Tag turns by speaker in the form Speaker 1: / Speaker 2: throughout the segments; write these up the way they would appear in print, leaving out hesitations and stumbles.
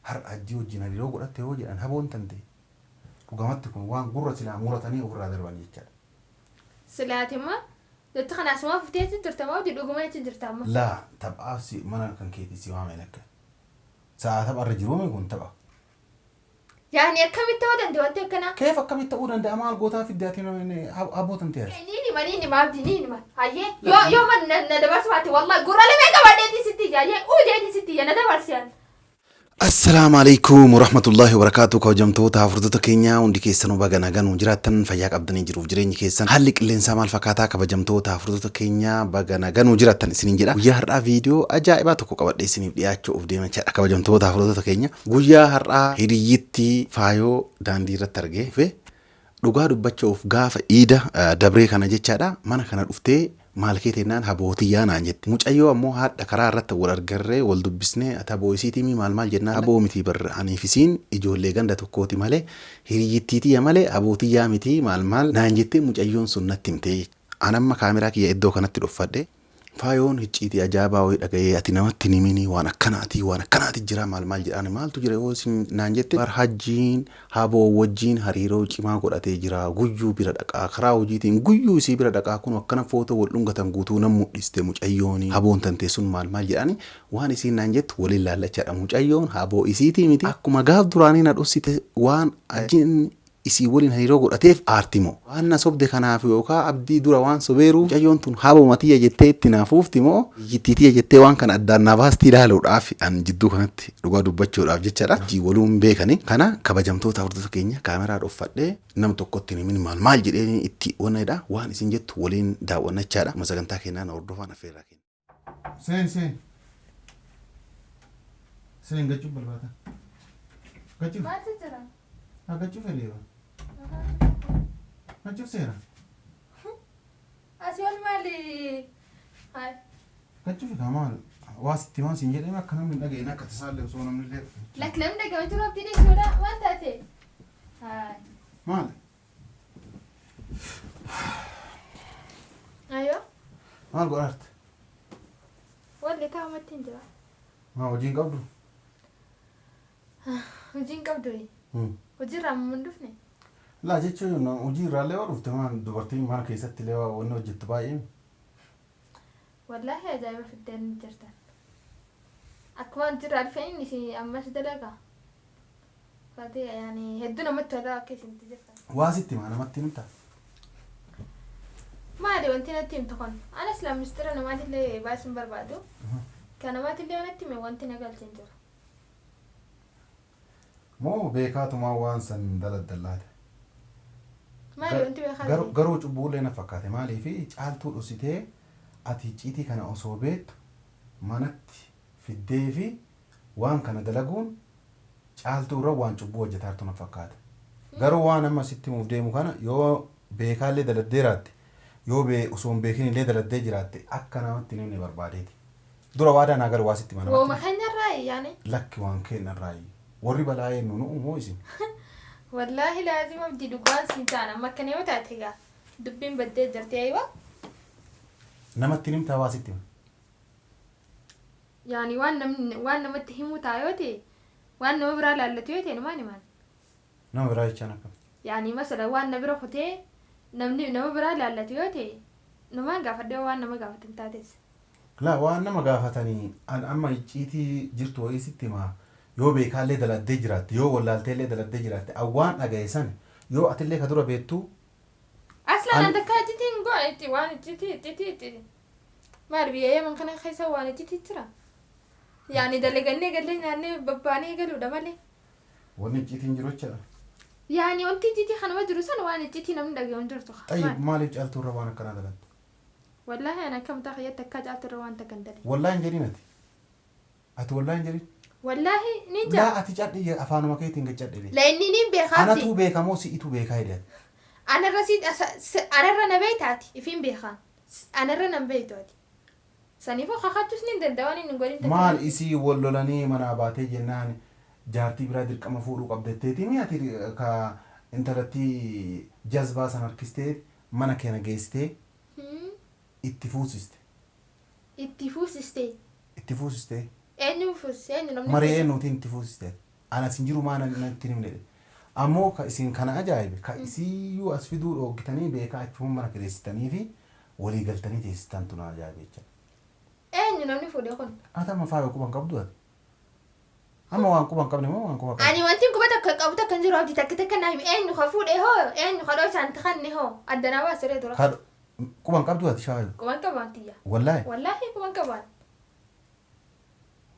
Speaker 1: Har'a Hajjii wajjin hariiroo godhatte yoo jedhan haboon tante dhugamatti kun waan gurra silaa muratanii ofirraa darban jechaadha.
Speaker 2: Silaati amma jecha kana asumaa fuftee achi jirta moo dhuguma achi jirta amma?
Speaker 1: Laa taphaaf si mana kan keetii si waame lakka. Sa'a tapharra jiruumi kun tapha.
Speaker 2: Yaani akkamitti ta'uu danda'a wanti akkanaa?
Speaker 1: Keef akkamitti ta'uu danda'a maal gootaa fidde ati haboo tante as.
Speaker 2: Ni nima ni nima abdi ni nima. Hayyee yoo yoo man na dabarsu baate wallahi gurra lamee qabadheeti sitti iyya hayyee uu jeeti sitti iyya na dabarsi an.
Speaker 1: Assalaamu alaikum warahmatullahi wabarakatuh. Kabajamtoota hordoftoota keenya hundi keessanuu baga nagaan nu jiraattan, fayyaa qabdanii jiruuf jireenyi keessan haalli qilleensaa maal fakkaataa? Kabajamtoota hordoftoota keenya baga nagaan nu jiraattan isiniin jedha. Guyyaa har'aa viidiyoo ajaa'ibaa tokko qabadhee isiniif dhiyaachuu of deemachaadha. Kabajamtoota hordoftoota keenya, guyyaa har'aa hiriyyitti faayoo daandii irratti argee dhufe. Dhugaa dubbachuuf gaafa iida dabree kana jechaadha mana kana dhuftee maal kee tennaan habootiyyaa naan jette. Mucayyoo ammoo haadha karaa irratti wal argarree wal dubbisnee ati haboo isiitii maal maal jennaan haboo miti bar aniif isiin ijoollee ganda tokkooti malee hiriyyittiitiyya malee habootiyyaa miti maal maal naan jettee mucayyoon sun natti himtee. An amma kaameraa kiyya iddoo kanatti dhuffadhe. Faayoon icciitii ajaa'ibaa wayii dhaga'ee ati namatti hin himinii waan akkanaatii waan akkanaati jira maal maal jedhaan maaltu jira yoo isin naan jette bar Hajjiin haboo wajjiin hariiroo cimaa godhatee jira, guyyuu bira dhaqaa, karaa hojiitiin guyyuu isii bira dhaqaa, kun akkana footoo wal dhungatan guutuu nan mudhiste mucayyoon haboon tantee sun maal maal jedhaani waan isiin naan jettu waliin laallachaadha. Mucayyoon haboo isiitii miti, akkuma gaaf duraanii na dhossite waan Hajjiin isii waliin hariiroo godhateef aarti moo? Waan na sobde kanaaf yookaa Abdii dura waan sobeeruuf mucayyoon tun haboma tiyya jettee itti naa fuufti moo hiyyittii tiyya jettee waan kana addaan naa baastii ilaaluudhaaf an jidduu kanatti dhugaa dubbachuudhaaf jechaadha. Hajjii waluun beekani. Kana kabajamtoota hordoftoota keenya kaameraa dhoffadhee nama tokkotti hin himin maal maal jedhee itti wanadha waan isin jettu waliin daawwannachaadha. Amma sagantaa keenyaa na hordofaan affeerraa keenya. Seen seen. Seen gachuu barbaada. Gachuu.
Speaker 2: Maaltu jira?
Speaker 1: Haa gachuu fedhe yoo. Gachuu seera.
Speaker 2: Asii ol maali? Hayi.
Speaker 1: Gachuu fedha maal? Waa sitti waan siin jedhee akka namni hin dhageenye akka tasaallee osoo namni illee.
Speaker 2: Lakki namni dhaga'u jiru abdii dhiisuudha waan taate. Hayi.
Speaker 1: Maal?
Speaker 2: Ayoo.
Speaker 1: Maal godhaarte?
Speaker 2: Walli taa'umatti hin jira.
Speaker 1: Maa hojii hin qabdu?
Speaker 2: Hojii hin qabdu. Hojiirraa amma hin dhufne.
Speaker 1: Laa jechuun hojii irraallee yoo dhufte maan dubartiin mana keessatti illee wanni hojjettu baay'ee.
Speaker 2: Wallaahi ajaa'iba fiddeen jirtan. Akkuma hojiirraa dhufeen isin ammas dalagaa. Faatee yaani hedduu namatti tola akka isinitti jirtan.
Speaker 1: Waa sitti himaa namatti himta.
Speaker 2: Maali wanti natti himtu kun? Anas la mistira namaatillee baasuu hin barbaadu. Kan namaatillee natti hime wanti na galche hin jiru.
Speaker 1: Moo beekaatumaa waan san daladdallaate?
Speaker 2: Maali wanti beekaa?
Speaker 1: Garuu cubbuullee na fakkaate, maaliif caaltuu dhositee ati icciitii kana osoo beektu manatti fiddee fi waan kana dalaguun caaltuu irra waan cubbuu hojjetaa jirtu na fakkaata. Garuu waan amma sitti himuuf deemu kana yoo beekaallee daladdee jiraatte, yoo osoo hin beekin illee daladdee jiraatte, akka namatti hin himne barbaadeeti. Dura waadaa naa galu waa sitti hima
Speaker 2: Wooma
Speaker 1: namatti.
Speaker 2: keenyarraa yaani.
Speaker 1: Lakki waan keenyarraa warri balaa eenyu nu moo isin?
Speaker 2: Wallaahi laazima abdii dhugaan siin ta'an amma akkana yoo taate egaa dubbiin baddee jirti ayiwa.
Speaker 1: Namatti hin himtaa waa sitti hima.
Speaker 2: Yaani waan namni waan namatti himuu ta'a yoo ta'e, waan nama biraa laallatu yoo ta'e numaan himaan.
Speaker 1: Nama biraa jechaan akkam?
Speaker 2: Yaani masala waan na bira kutee namni nama biraa laallatu yoo ta'e numaan gaafadhee waan nama gaafatan taates.
Speaker 1: Laa waan nama gaafatanii an amma icciitii jirtu wayii sitti himaa, yoo beekaallee daladdee jiraatte, yoo wallaalteellee daladdee jiraatte, an waan dhagaye san yoo atillee ka dura beektu.
Speaker 2: Aslaan an takka icciitiin go'a itti waan icciitii icciitii icciitii. Maal biyya Yemen kana keessa waan icciitii jira? Yaani dalagannee gallee nyaannee babbaanee galuudha malee.
Speaker 1: Wanni icciitiin jiru jechaadha.
Speaker 2: Yaani wanti icciitii kanuma jiru san waan icciitii namni dhagayu hin jirtu.
Speaker 1: Xayyib, maaliif caaltuu irra waan akkanaa daladde?
Speaker 2: Wallaahi ani akka mataa kiyyatti akka caaltu irra waan takka hin dalage.
Speaker 1: Wallaahi hin jedhin ati. Ati wallaahi hin jedhin.
Speaker 2: Wallaahi ni jaa.
Speaker 1: Laa ati cadhi afaanuma keetiin gad cadhi.
Speaker 2: La inni ni beekaati.
Speaker 1: Anatu beeka moo si'itu beekaa jedhe.
Speaker 2: Anarra si anarra na beeytaati ifiin beekaa. Anarra nan beeytu ati. Saniifuu kakachuus ni danda'a waan inni hin godhin takka.
Speaker 1: Maal isii wal lolanii manaa baatee jennaan jaartii biraa dirqama fuudhuu qabdetteeti mi ati ka intalattii jazbaa san harkistee mana keena geessitee itti fuusiste.
Speaker 2: Itti fuusiste.
Speaker 1: Itti fuusistee.
Speaker 2: Eenyu fuusise, eenyu namni
Speaker 1: Marii
Speaker 2: fuusise?
Speaker 1: eenyuutiin itti fuusiste? Ana sin jiru maa natti hin himne. Ammoo ka isin kana ajaa'ibe ka isiyyuu as fiduu dhoogitanii beekaa achuma mana kireessitanii fi walii galtanii teessistantu na ajaa'ibe jechuudha.
Speaker 2: Eenyu namni fuudhe kun?
Speaker 1: Ati amma faayoo quban qabdu ati. Amma waan quban qabne moo waan quba qabdu?
Speaker 2: Ani wanti quba takka qabu takka hin jiru abdii takka takka naa himi eenyu ka fuudhe hoo eenyu ka dhoosaan takanne hoo addanaa baasiree dura.
Speaker 1: Ka quban qabdu ati shaayo.
Speaker 2: Quban qabaan tiyya.
Speaker 1: Wallaahi.
Speaker 2: Wallaahi quban qabaan.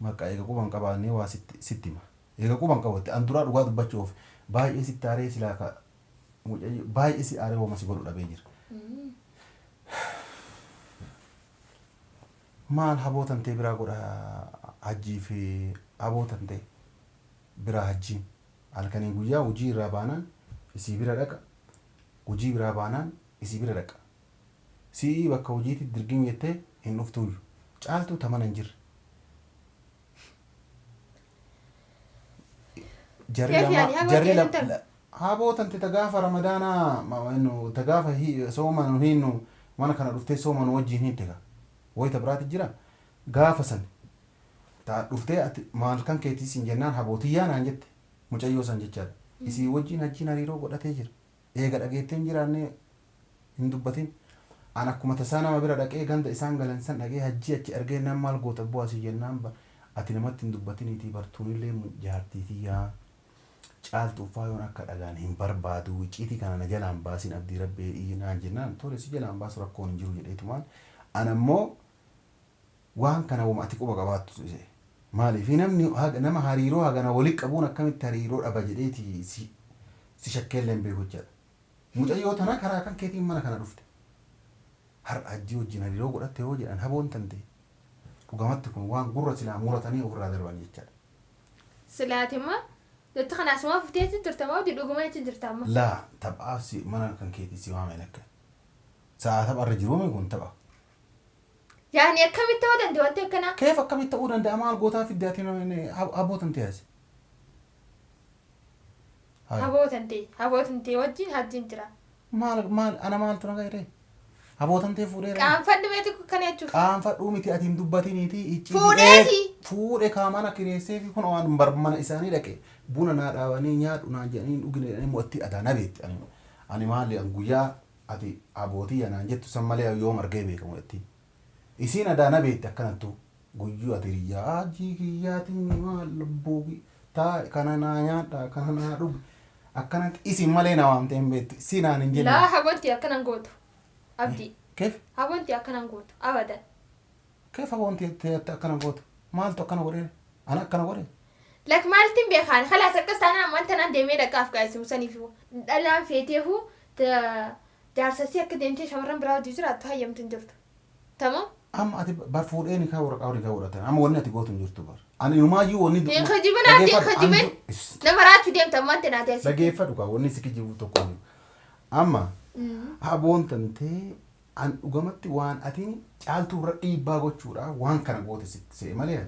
Speaker 1: Maqaa eega quban qabaannee waa sitti hima. Eega quban qabatte an duraa dhugaa dubbachuuf baay'ee sitti aaree silaa ka baay'ee si aaree hooma si godhu dhabee jira. Maal habootan ta'e biraa godha hajjii fi habootan ta'e biraa hajjiin halkanii guyyaa hojii irraa baanaan isii bira dhaqa hojii biraa baanaan isii bira dhaqa si'ii bakka hojiitti dirgin jettee hin dhuftuuyyu caaltuu tamana hin jirre. Jarri lama jarri lama habootan ta'e gaafa ramadaanaa ta gaafa sooma nu hinnu mana kana dhuftee sooma nu wajjin hin tega. Wayita biraati jira gaafa san taa dhuftee ati maal kan keetii siin jennaan habootiyyaa naan jette mucayyoo san jechaadha. Isii wajjin hajjiin hariiroo godhatee jira. Eega dhageettee hin jiraanne hin dubbatin. An akkuma tasaa nama bira dhaqee ganda isaan galan san dhaqee hajjii achi argee nan maal goota bu'aa si jennaan ati namatti hin dubbatiniitii bartuunillee jaartiitiyyaa caaltuu faayoon akka dhagaan hin barbaadu icciitii kana na jalaan baasin abdii rabbee naan jennaan tole si jalaan baasu rakkoon hin jiru jedheetumaan an ammoo waan kana wama ati quba qabaattu maaliif namni nama hariiroo hagana walitti qabuun akkamitti hariiroo dhaba jedheeti si shakkeellee hin beeku jechaadha. Mucayyoo tana karaa kan keetiin mana kana dhufte. Har'a hajjii wajjin hariiroo godhatte yoo jedhan haboon tan ta'e dhugamatti kun waan gurra silaa muratanii ofirraa darban jechaadha.
Speaker 2: Silaatimma jetti kana asuma fufteetti jirta moo dhuguma jechi jirta amma?
Speaker 1: Laa taphaaf si mana kan keetii si waame lakka. Sa'a tapharra jiruumi kun tapha.
Speaker 2: Yaani akkamitti ta'uu danda'a wanti akkanaa?
Speaker 1: Keef akkamitti ta'uu danda'a maal gootaa fiddaatiin habootan ta'e asi?
Speaker 2: Habootan ta'e wajjin hajjiin jira.
Speaker 1: Maal maal ana maaltu na gayree? Habootan ta'e fuudheera.
Speaker 2: Qaanfadhu meeti kana jechuuf.
Speaker 1: Qaanfadhuu miti ati hin dubbatiniiti icciitii.
Speaker 2: Fuudheeti.
Speaker 1: Fuudhe kaamana kireessee fi kun waan mana isaanii dhaqe buna naa dhaabanii nyaadhu naan jedhanii dhugine jedhanii mo'atti adaa na beekti. Ani maali guyyaa ati abootii naan jettu san malee yoom argee beekamu jetti. Isiin adaa na beekti akkanattu guyyuu ati hiriyaa hajjii kiyyaatiin maal lubbuu taa kana naa nyaadha kana naa dhugi akkanatti isin malee na waamtee hin beektu si naan hin jenne.
Speaker 2: Laa haboonti akkanan gootu abdii.
Speaker 1: Keef?
Speaker 2: Haboonti akkanan gootu abadan.
Speaker 1: Keef haboonti akkana gootu maaltu akkana godhee ana akkana godhee.
Speaker 2: Lak maaltiin beekaan khalaas akkas taanaan wanta naan deemee dhaqaaf gaa'isimu saniif dhalaan feeteefu jaarsasii akka deemtee shamarran biraa hojii jiraattu hayyamtu hin jirtu. Tamam?
Speaker 1: Amma ati bar fuudhee ni kaa waraqaa walii kaa godhatan amma wanni ati gootu hin jirtu bar. Ani inumaayyuu wanni.
Speaker 2: Hin kijibin ati hin kijibin nama raachuu deemta wanta naa teessi.
Speaker 1: Dhageeffadhu kaa wanni si kijibu tokko hin jiru. Amma haboon tantee an dhugamatti waan ati caaltuu irra dhiibbaa gochuudha waan kana goote sitti se'e malee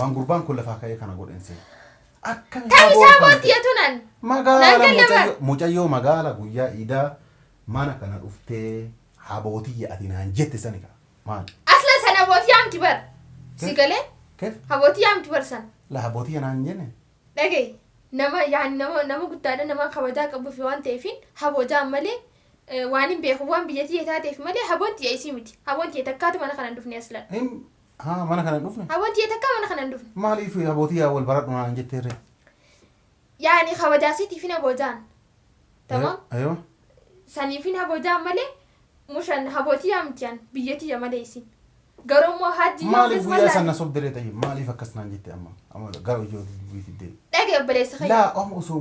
Speaker 1: waan gurbaan kun lafaa ka'ee kana godhen se'e. Akkami
Speaker 2: Tamis haboon tiyya tunan.
Speaker 1: Magaala mucayyoo magaala guyyaa iidaa mana kana dhuftee habootiyya ati naan jette sani kaa maali?
Speaker 2: Asla sana habootii yaamti bar. Si galee?
Speaker 1: Keef?
Speaker 2: Habootii yaamti bar sana.
Speaker 1: La habootiyya naan jenne.
Speaker 2: Dhagaye nama yaani nama guddaadha nama kabajaa qabuuf waan ta'eefin habojaan malee waan hin beeku waan biyya tiyya taateef malee haboon tiyya isii miti. Haboon tiyya takkaatu mana kana hin dhufne aslan.
Speaker 1: Haa mana kana hin dhufne?
Speaker 2: Haboon tiyya takkaa mana kana hin dhufne.
Speaker 1: Maaliif habootiyyaa wal baradhu naan jetteerre?
Speaker 2: Yaani kabajaa siitiifin habojaan. Tamam?
Speaker 1: Aywa.
Speaker 2: Saniifin habojaan malee mushan habootii yaamtiyaan biyya tiyya malee isin. Garuu immoo hajji
Speaker 1: Maaliif guyyaa sana sobdiree ta'e maaliif akkas naan jette amma amma gara hojii dubbiitti deemi.
Speaker 2: Dhagee obboleessa kayya.
Speaker 1: Laa amma osoo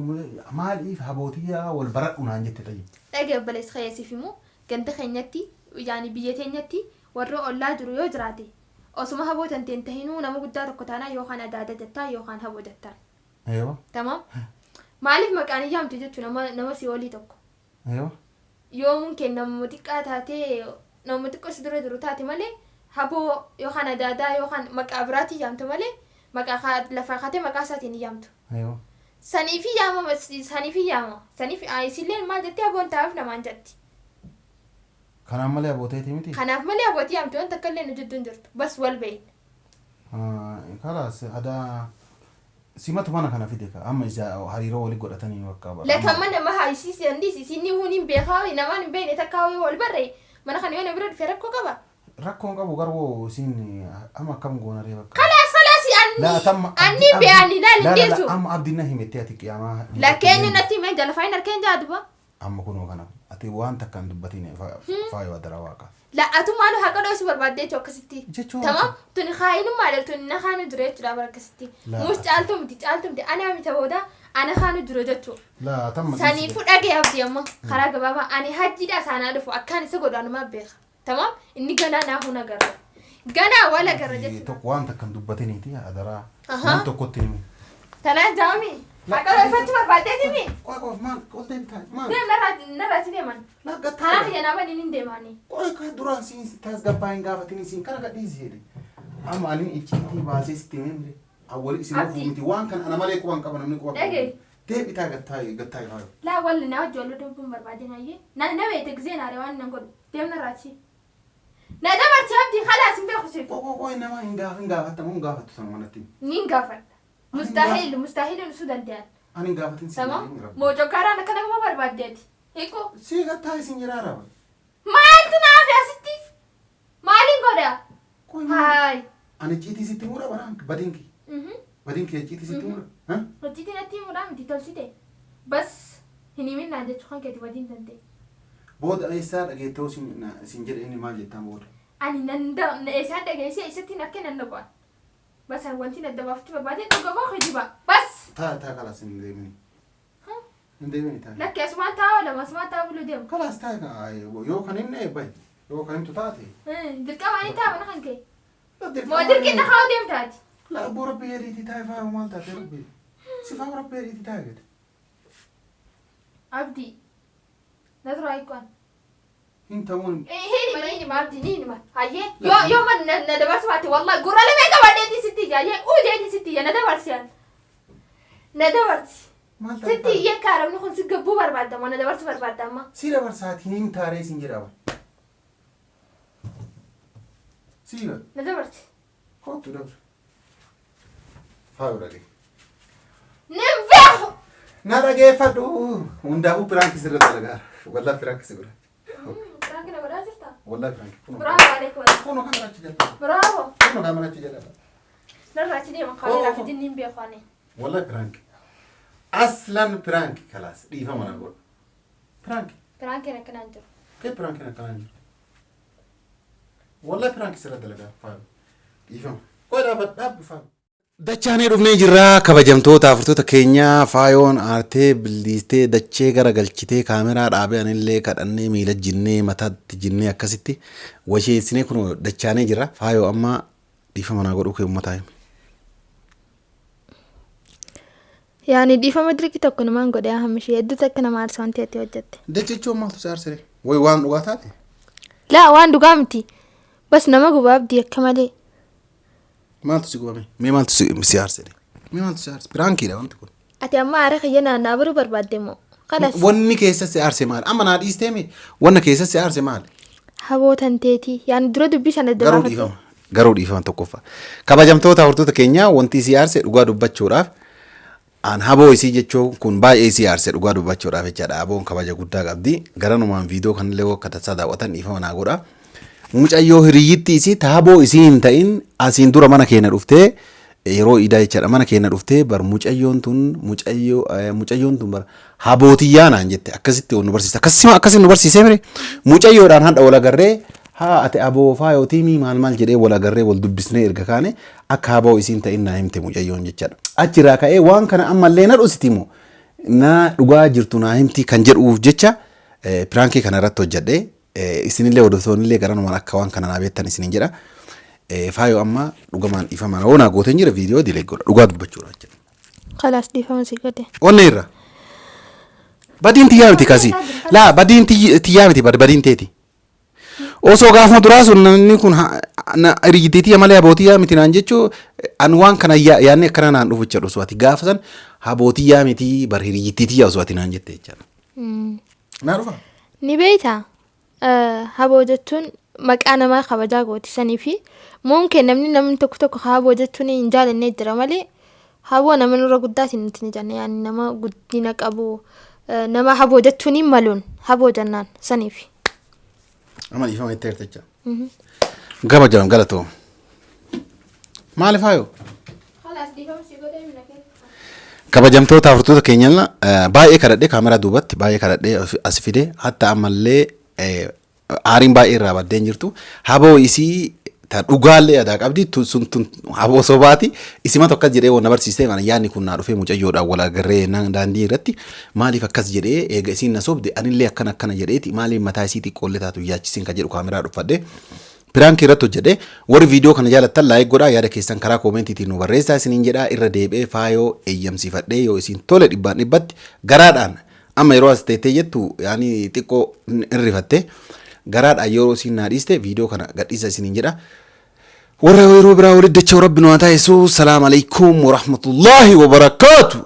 Speaker 1: maaliif habootiyyaa wal baradhu naan jette ta'e.
Speaker 2: Dhagee obboleessa kayya siif immoo ganda keenyatti yaani biyya teenyatti warra ollaa jiru yoo jiraate osuma habootan ta'in tahinuu nama guddaa tokko taanaa yookaan adaada jettaa yookaan haboo jettaan.
Speaker 1: Eewa.
Speaker 2: Tamam. Maaliif maqaan yaamtu jechuun nama si olii tokko.
Speaker 1: Eewa.
Speaker 2: Yoomuun kee nama xiqqaa taatee nama xiqqoo si dura jiru taate malee haboo yookaan adaadaa yookaan maqaa biraatiin yaamtu malee maqaa lafaa kaatee maqaa isaatiin hin yaamtu.
Speaker 1: Eewa.
Speaker 2: Saniifi yaamama saniifi yaama saniif isilleen maal jettee haboon taa'aaf namaan jetti.
Speaker 1: Kanaaf malee abooteeti miti?
Speaker 2: Kanaaf malee abootii yaamtu wanta akka illee nu jidduu hin jirtu bas wal bahin.
Speaker 1: Kalaas adaa Simatu mana kana fide ka amma isa hariiroo walii godhatanii bakka.
Speaker 2: Lakka amma nama haa isii andis isinni huun hin beekaa namaan hin beekne takka yoo wal barre mana kana yoo na bira dhufe rakkoo qaba.
Speaker 1: Rakkoon qabu garuu isin amma akkam goona ree bakka.
Speaker 2: Kalaas kalaas
Speaker 1: Laa
Speaker 2: anni
Speaker 1: tamma
Speaker 2: anni be'ani laal hin dhiisu.
Speaker 1: Amma abdiin na himettee ati qiyaamaa.
Speaker 2: Lakkeenyu natti himee jala faayin harkeen jaaduba.
Speaker 1: Amma kunoo kana ati waan takka hin dubbatin faayoo adara waaqa.
Speaker 2: La atumaanu haqa dhoosuu barbaadde jechuu akkasitti.
Speaker 1: Jechuun
Speaker 2: Tamam tuni kaayinummaa dha tuni na kaanu jira jechuudha bara akkasitti.
Speaker 1: Laa.
Speaker 2: Mus caaltuu miti caaltuu miti ana miti booda ana kaanu jira jechuu.
Speaker 1: Laa tamma.
Speaker 2: Saniifuu dhagee abdii amma karaa gabaabaa ani hajjiidha isaanaa dhufu akkaan isa godhu anumaa beeka. Tamam inni ganaa naa hun agarra. Ganaa wal agarra jechuudha.
Speaker 1: Tokko waan takka hin dubbatiniiti adaraa.
Speaker 2: Ahaa.
Speaker 1: Waan tokkotti himu.
Speaker 2: Tanaan jaami. Haqa dhoofachuu barbaaddeetimi.
Speaker 1: Qoy qoy maal ol deemtaa maal?
Speaker 2: Deem narraa achi deeman.
Speaker 1: Laa
Speaker 2: Karaa
Speaker 1: gattaa.
Speaker 2: kiyya naa baniin hin deemaani.
Speaker 1: Qoy ka duraan siin tasgabbaa hin gaafatin siin kana gadhiisi jedhe. Amma ani icciitii baasee sitti himee mire. Awwali isin
Speaker 2: Abdi.
Speaker 1: oofuu miti waan kana ana malee quban qaba namni quban
Speaker 2: Dhaga'i.
Speaker 1: Deebitaa gattaa gattaa ifaa.
Speaker 2: Laa walli naa wajji wal dubbuun barbaadeen hayyee. Na na beekte gisee naare waan nan godhu. Deem narraa achi. Na dabarsi abdii khalaas hin beeku siif.
Speaker 1: Qoy qoy qoy nama hin gaaf hin gaafattamu hin gaafattu sana manatti.
Speaker 2: Niin gaafadha. Mustaahil mustaahil ibsuu danda'an.
Speaker 1: Ani hin gaafatin siin
Speaker 2: Tamam.
Speaker 1: jedhin rabbi.
Speaker 2: Moocokaaraan akkana kuma barbaaddeeti. Hiiku.
Speaker 1: Si gattaa isin jiraa raba.
Speaker 2: Maaltu naaf asitti? Maaliin godha?
Speaker 1: Qoy maal?
Speaker 2: Haay.
Speaker 1: Ani icciitii sitti mura baraan badiin kee. Badiin kee icciitii sitti mura. Ha?
Speaker 2: Hojjetiin natti himuudhaan miti tolchite. Bas hin himin jechuu kan keeti wajjin danda'e.
Speaker 1: Booda eessaa dhageettoo sin jedhe inni maal jettaan booda?
Speaker 2: Ani nan eessaan dhageessee eessatti akka nan dhaqan. Bas ani wanti nadda baafachuu barbaade dhuga koo kijiba. Bas.
Speaker 1: Taa taa kalaas hin deemini. Hin deemini taa.
Speaker 2: Lakki asumaan taa'aa lama asumaan taa'aa buluu deemu.
Speaker 1: Kalaas taa yoo kan himne bahi yoo kan himtu taate.
Speaker 2: Dirqama ani ta'a mana kan kee. Moo dirqina haa deemtaati.
Speaker 1: La abboo rabbi jedhiitii taa'e faa maal taate rabbi. Si faa rabbi jedhiitii taa'e gadi.
Speaker 2: Abdii. Na turaa hiikkaan.
Speaker 1: Hin ta'uun
Speaker 2: Hin hima abdii ni hima. Hayyee yoo yoo man na dabarsu baate wallahi gurra lamee qabadheetii sitti iyya hayyee uujeetii sitti iyya na dabarsi an. Na dabarsi.
Speaker 1: maal
Speaker 2: Sitti
Speaker 1: taate?
Speaker 2: iyyee kaaramni kun si gabbuu barbaadda moo na dabarsu barbaadda amma.
Speaker 1: Si dabarsaatiin hin taaree sin jedhama. Si ba
Speaker 2: Na dabarsi.
Speaker 1: kootu dabre. Faayoo dhagee.
Speaker 2: Nin beeku.
Speaker 1: Na dhageeffadhu. Hundaafuu piraankii sirra dalagaa. Wallaahi piraankii si godha.
Speaker 2: Piraanki na godhaa jirta?
Speaker 1: Wallaahi piraankii. Kunoo
Speaker 2: Bravo aleek wallah.
Speaker 1: kunoo kameraa achi jala.
Speaker 2: Bravo.
Speaker 1: Kunoo kameraa achi jala.
Speaker 2: Narraa achi deema kaaleeraa fi jinni hin beeku ani.
Speaker 1: Wallaahi piraanki. Aslan piraanki kalaas dhiifama na godha. Piraanki.
Speaker 2: Piraankiin akkanaan jiru.
Speaker 1: Kee piraankiin akkanaan jiru. Wallaahi piraanki sirra dalagaa faayoo. Dhiifama. Qoy dhaabbadhu dhaabbi faayoo. Dachaanee dhufnee jirra kabajamtoota afurtoota keenyaa faayoon aartee bildiistee dachee garagalchitee kaameraa dhaabee anillee kadhannee miila jinnee mataatti jinnee akkasitti washeessinee kun dachaanee jirra faayoo amma dhiifama naa godhuu kee uummataa himi.
Speaker 2: Yaani dhiifama dirqi tokko namaan godhe hamma ishee hedduu takka nama aarsa wanti ati hojjette.
Speaker 1: Dacha jechuun maaltu si aarsire? Wayi waan dhugaa taate?
Speaker 2: Laa waan dhugaa miti. Bas nama guba abdii akka malee.
Speaker 1: Maaltu si gubame? Mee maaltu si aarsire? Mee maaltu si aarse? Piraankiidha wanti kun.
Speaker 2: Ati amma aara kiyya naannaa baruu barbaadde moo? Kalas.
Speaker 1: Wanni keessa si aarse maali? Amma naa dhiistee mi? Wanna keessa si aarse maali?
Speaker 2: Haboo tanteetii. Yaani dura dubbii sana adda
Speaker 1: Garuu
Speaker 2: baafatte.
Speaker 1: dhiifama. Garuu dhiifama tokkoffaa. Kabajamtoota hordoftoota keenyaa wanti isii aarse dhugaa dubbachuudhaaf an haboo isii jechuun kun baay'ee isii aarse dhugaa dubbachuudhaaf jechaadha. Haboon kabaja guddaa qabdi. Garanumaan viidiyoo kanallee akka tasaa daawwatan dhiifama naa godha. Mucayyoo hiriyyitti isii taaboo isii hin ta'in asiin dura mana keenya dhuftee yeroo idaa jechaadha mana keenya dhuftee bar mucayyoon tun mucayyoo mucayyoon tun bar habootiyyaa naan jette akkasitti nu barsiiste akkasuma akkasiin nu barsiisee mire mucayyoodhaan hadha wal agarree haa ati aboo faayootiimii maal maal jedhee wal agarree wal dubbisnee erga kaane akka haboo isiin ta'in naa himte mucayyoon jechaadha. Achirraa ka'ee waan kana ammallee na dhositi moo na dhugaa jirtu naa himti kan jedhuuf jecha piraankii kana irratti hojjedhee isinillee hordoftoonnillee garanumaan akka waan kana naa beektan isinin jedha. Faayoo amma dhugamaan dhiifama na naa gooteen jira viidiyoo dilee godha dhugaa dubbachuudha jechuudha.
Speaker 2: Kalaas dhiifama si godhe.
Speaker 1: Onnee irra. Badiin tiyyaa miti kasi. Laa badiin tiyyaa miti badiin teeti. Osoo gaafuma duraa sun namni kun hiriyyittii tiyya malee habootiyyaa miti naan jechuu an waan kana yaadni akkana naan dhufu jechuudha osoo ati gaafa san habootiyyaa miti bar hiriyyittii tiyya osoo ati naan jette jechaadha. Naa dhufa.
Speaker 2: Ni beektaa? Haboo jechuun maqaa namaa kabajaa gooti sanii fi mumkin namni namni tokko tokko haboo jechuun hin jaalannee jira malee Haboo nama nurra guddaatiin nuti ni jenna yaani nama guddina qabu nama haboo jechuun hin maluun haboo jennaan saniif.
Speaker 1: Amma dhiifama itti eertecha. Gama jedham galatoo. Maali faayoo?
Speaker 2: Khalaas dhiifama si godhee mina kee.
Speaker 1: Kabajamtoota hordoftoota keenya baay'ee kadhadhee kaameraa duubatti baay'ee kadhadhee as fide hatta ammallee aariin baay'ee irraa baddee hin jirtu. Haboo isii ta dhugaallee adaa qabdi tun sun tun haboo sobaati. Isimatu akkas jedhee na barsiistee mana yaadni kun naa dhufee mucayyoodhaan wal agarree naan daandii irratti maaliif akkas jedhee eega isiin na sobde anillee akkana akkana jedheeti maaliif mataa isii xiqqoollee taatu yaachisiin kan jedhu kaameraa dhuffadhe. Prank irratti hojjedhe. Warri viidiyoo kana jaalattan like godhaa, yaada keessan karaa commentiitiin nu barreessaa isiniin jedhaa. Irra deebi'ee faayoo eeyyamsiifadhee yoo isiin tole dhibbaan dhibbatti garaadhaan amma yeroo as teettee jettu yaani xiqqoo hin rifatte garaadhaan yeroo isiin naa dhiiste viidiyoo kana gadhiisa isiniin jedha. Warra yeroo biraa walitti dacha'u rabbi nu haa taasisu. Salaam alaikum warahmatullahi wabarakaatu.